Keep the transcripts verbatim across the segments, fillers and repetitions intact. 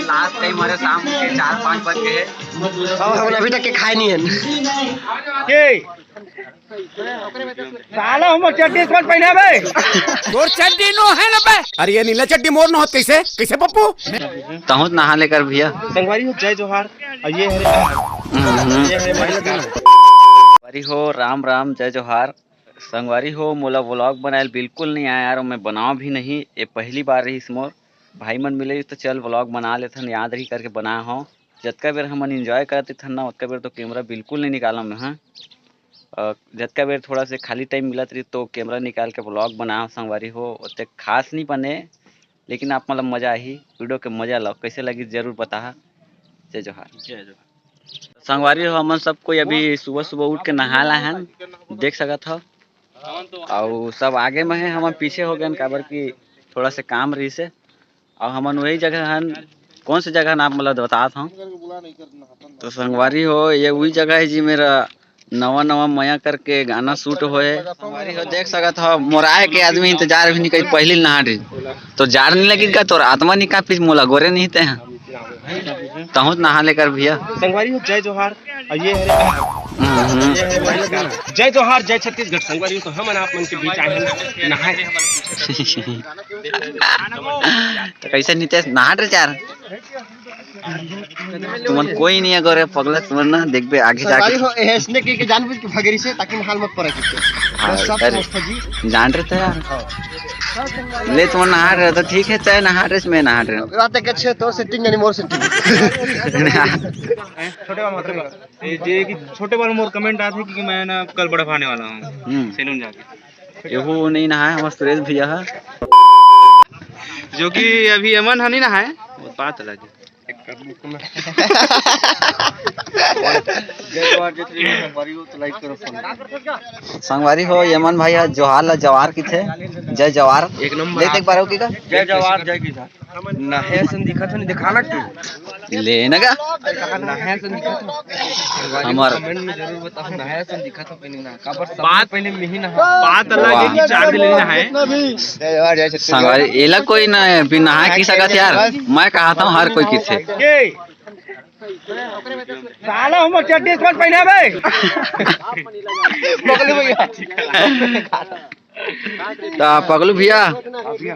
Last time हमारे शाम के चार पाँच बज गए। अब हम अभी तक के खाए नहीं है। के? साला हमर चड्डी स्पंज पहिना बे। तोर चड्डी नो है ना बे? अरे ये नीला चड्डी मोर न होत कैसे? कैसे पप्पू? तहूँ नहा लेकर भैया। संगवारी हो, जय जोहार। और ये है, हम्म। ये है भाई। संगवारी हो, राम राम, जय जोहार। संगवारी हो, मोला व्लॉग बनाएल बिल्कुल नहीं आए यार, मैं बनाओ भी नहीं, ये पहली बार रहीस मोर। भाई मन मिले तो चल व्लॉग बना लेथन, याद रही करके बनाए हो। जतका बेर हमन एंजॉय करत रहिथन ना, ओतका बेर तो कैमरा बिल्कुल नहीं निकालम मैं, हाँ। अ, जतका बेर थोड़ा से खाली टाइम मिलत रही तो कैमरा निकाल के व्लॉग बनाओ संगवारी हो, ओते खास नहीं बने, लेकिन आप मतलब मजा आही, वीडियो के मजा लो, कैसे लगी जरूर बताहा। जय जोहार। जय जोहार। संगवारी हो, हमन सब कोई अभी सुबह सुबह उठ के नहा ला हन, देख सकत हो। अउ सब आगे में है, हमन पीछे हो गए, काबर कि थोड़ा से काम रही से। अउ हमन वही जगह हन, कौन से जगह हन आप मतलब बतात हूँ। तो संगवारी हो, ये वही जगह है जी, मेरा नवा नवा मया करके गाना शूट होए। संगवारी हो, देख सकत हो, मोराए के आदमी इंतजार भी नहीं करी, पहली नहा रही। तो जार नहीं लगी का, तोर आत्मा नहीं कांपिस, मोला गोरे नहीं ते हैं। तहूँ नहा लेकर भैया। संगवारी हो, जय जोहार। और ये है, हम्म। ये है भाई, जय जोहार, जय छत्तीसगढ़। संगवारी हो, तो हमन आप मन के बीच आए हैं नहाए। तो कैसे नितेश नहा रहे यार? तुमन कोई नहीं है गोरे पगला, तुमन ना देखबे आगे जाके। संगवारी हो, ऐसने के, के जानबूझ के भगेरी से, ताकि हाल मत पड़े किसी। हाँ, बस सब अरे, समझता जी। जान रहे थे यार। हाँ। ले, तुमन नहा रहे तो ठीक है, चाहे नहा रहे, मैं नहा रहे हूँ। रात के छह तो सेटिंग यानी मोर सेटिंग। छोटे वाला मोर कमेंट आते कि, कि मैं ना कल बड़ा भाने वाला हूँ, हम्म। सैलून जाके। एहू नहीं नहाए, हमार सुरेश भैया है। जो कि अभी अमन ह नहीं नहाए, वो बात अलग है। जय जोहार, जय श्री राम, संगवारी हो, तो लाइक करो, फॉलो। संगवारी हो, यमन भाई ह जोहार ला जवार किथे। जय जवार। एक नंबर। ले देख बारो की का? जय जवार, जय किसान। नहाए सन दिखत हो, नहीं दिखाना क्यों? ले ना का? नहाए सन दिखत हो। हमार कमेंट में जरूर बताओ, नहाए सन दिखत हो कि नहीं ना? काबर सब बात पहले में ही नहा। बात अलग है कि वाह। चार दिन लेना है। संगवारी, एला कोई ना है, बिना नहा के सकत यार। मैं कहा था हर कोई किथे। साला हमर चड्डी स्पंज पहिना बे। पगलू भैया। ता पगलू भैया,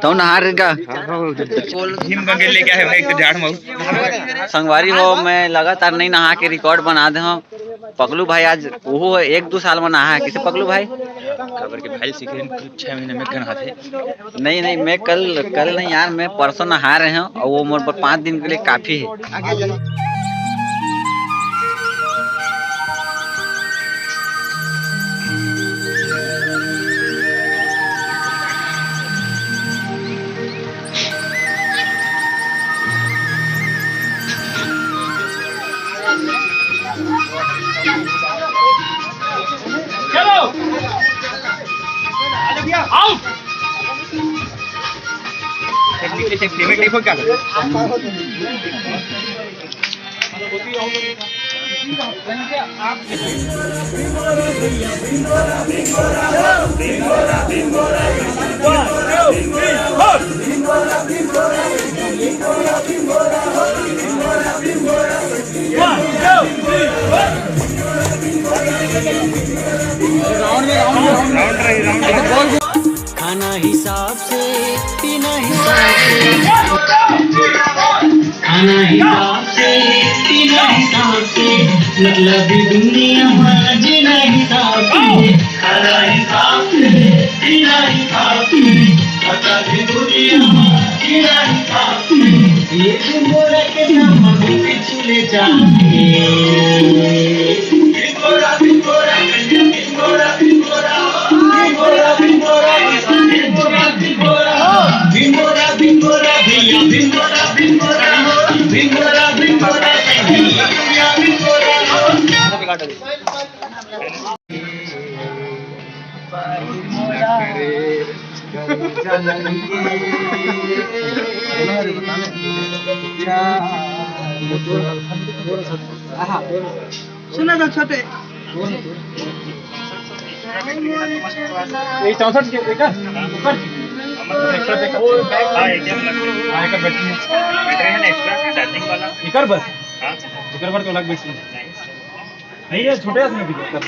तू नहा रहे का? भीम बघेल लेके आए भाई, एक झाड़ माऊ। संगवारी हो, मैं लगातार नहीं नहा के रिकॉर्ड बना दे हूँ। पगलू भाई आज ओहो एक दो साल में नहा है। किसे पगलू भाई? काबर के भाई सीखे छह महीने में गन आथे। नहीं, नहीं, मैं कल, कल नहीं यार, मैं परसों नहा रहे हूँ और वो मोर पर पाँच दिन के लिए काफी है। चलो। आओ। खाना हिसाब से, पीना हिसाब से। खाना हिसाब से, पीना हिसाब से, मतलब दुनिया में जीना हिसाब से। खाना हिसाब से, पीना हिसाब से, मतलब दुनिया में जीना हिसाब से। ये मोरा के नाम पिछले जाने। सुना था छोटे। ये चौसठ के एकर ऊपर। हाँ, एटीएम लगा। हाँ, एकर बैटरी है। बैटरी है ना एक्स्ट्रा चार्जिंग वाला। एकर बस। हाँ। एकर बर तो अलग बैटरी है। नहीं रे, छोटे हाथ में भी कर।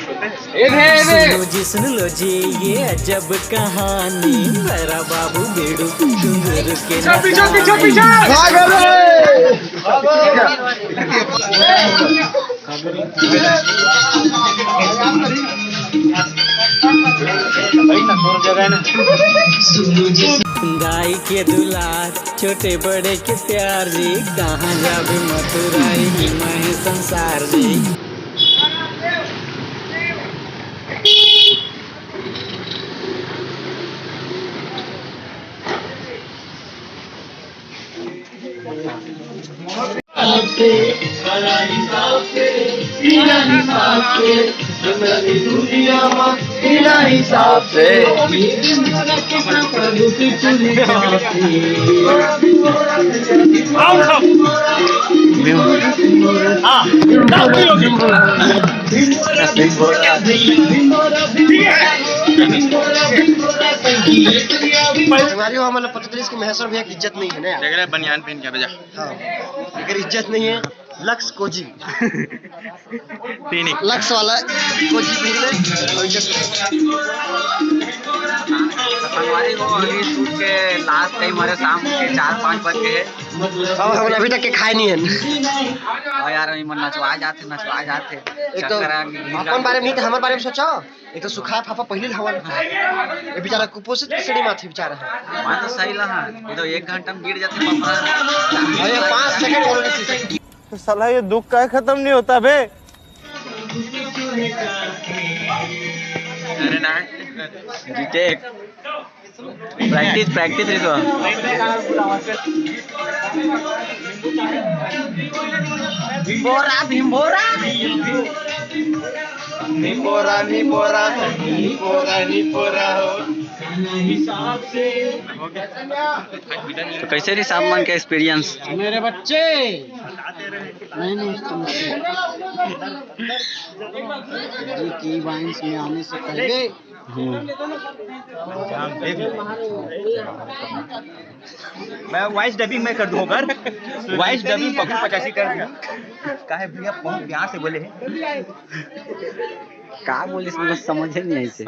ए दे, ए दे। सुनो जी, सुन लो जी, ये अजब कहानी। मेरा बाबू बेड़ू कुंदरू के पीछे, पीछे, पीछे, पीछे। भाग रे। गाय के दुलार, छोटे बड़े के प्यार जी, कहाँ जाबे मथुराई, मैं संसार जी। संगवारी हो, हमन ला पता चलिस कि महेश्वर भैया के इज्जत नहीं है ना यार। देख रहे बनियान पहन के, बेजा। हाँ, अगर इज्जत नहीं है, लक्स कोजी। पीनी। लक्स वाला कोजी पहन ले, तो इज्जत नहीं। संगवारी हो, अभी शूट के लास्ट टाइम हरे, शाम के चार पाँच बज गए हैं। और हमन अभी तक के खाए नहीं है। और यार, इमन नचवाए जाते, नचवाए जाते। एक तो चक्कर आ गई। अपन बारे में नहीं तो हमारे बारे में सोचो। एक तो सुखाए फाफा पहले हवन। ये बेचारा कुपोषित के सीढ़ी माथे बेचारा है। बात तो सही लहा। ये तो एक घंटा में गिर जाते पापा। अरे पाँच सेकंड और नहीं। तो साला ये दुख का खत्म नहीं होता बे। अरे ना, जीते। Practice, practice रिसो। भीमभोरा, भीमभोरा। निपोरा, निपोरा, निपोरा, निपोरा हो। तो कैसे रही साहब मन के एक्सपीरियंस? मेरे बच्चे, नहीं, नहीं, तुम जी की वाइन्स में आने से पहले हम्म। मैं वॉइस डबिंग मैं कर दूं, अगर वॉइस डबिंग पप्पू पचासी कर दिया। काहे भैया बहुत प्यार से बोले हैं। का बोलिस, मतलब समझे नहीं आई से।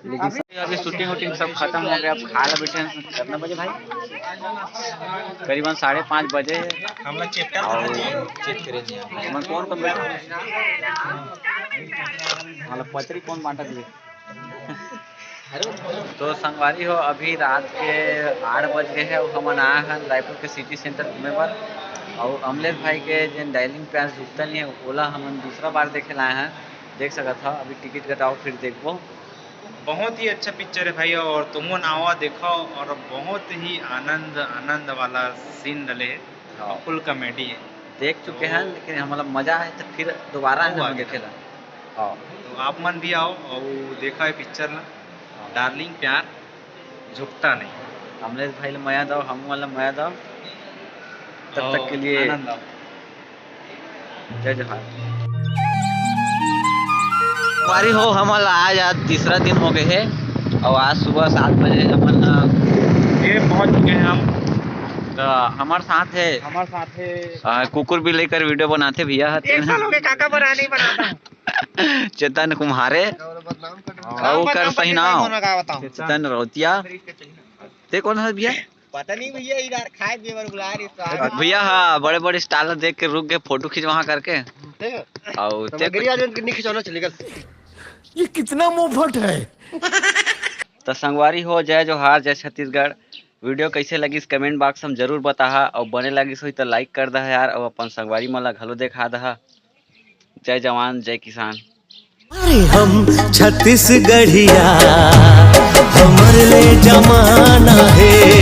लेकिन अभी शूटिंग वूटिंग सब खत्म हो गया, अब खाए ला बैठे हैं। कितना बजे भाई? करीबन साढ़े पाँच बजे। हम लोग चेक कर और चेक करेंगे। हमन कौन कौन बैठे? मतलब पचरी कौन बांटा दिए? तो संगवारी हो, अभी रात के आठ बज गए हैं और हमन आए हैं रायपुर के सिटी सेंटर घूमे बर। और अमलेश भाई के जेन डायलिंग प्यार झुकता नहीं है, ओला हमन दूसरा बार देखे लाए हैं। देख सकत हो, अभी टिकट कटाओ, फिर देखबो। बहुत ही अच्छा पिक्चर है भाई, और तुमन आवा देखो, और बहुत ही आनंद, आनंद वाला सीन डले है, हाँ। फुल कॉमेडी है। देख चुके तो हैं, लेकिन हमला मजा आए तो फिर दोबारा वो हम आगे देखे ला। हाँ। तो आप मन भी आओ और देखा है पिक्चर ला, हाँ। डार्लिंग प्यार झुकता नहीं। अमलेश भाई ला मया दो, हम वाला मया दो। तब तक के लिए आनंद आओ। जय जोहार। संगवारी हो, हमन ला आज, आज तीसरा दिन हो गए है और आज सुबह सात बजे हमन, अ, ये पहुंच चुके हैं हम। तो हमारे साथ है, हमारे साथ है। अ, कुकुर भी लेकर वीडियो बनाते भैया ह। एक साल हो गए काका बना नहीं बनाता। चेतन कुम्हारे। और कर सही नाव। चेतन रौतिया। ते कौन है भैया? पता नहीं भैया, इधर खाए पिए बर बुला रही तो आ गए। भैया, हाँ, बड़े बड़े स्टार देख के रुक गए, फोटो खिंचवा करके। ठीक है। और तो ते मगरी आज उनके नहीं खिंचवाना चलेगा। ये कितना मुंहफट है। तो संगवारी हो, जय जोहार, जय छत्तीसगढ़। वीडियो कैसे लगिस, कमेंट बॉक्स में जरूर बताहा, और बने लगिस होई तो लाइक कर दहा यार, और अपन संगवारी मन ला घलो देखा दहा। जय जवान, जय किसान। अरे हम छत्तीसगढ़िया, हमर ले जमाना है।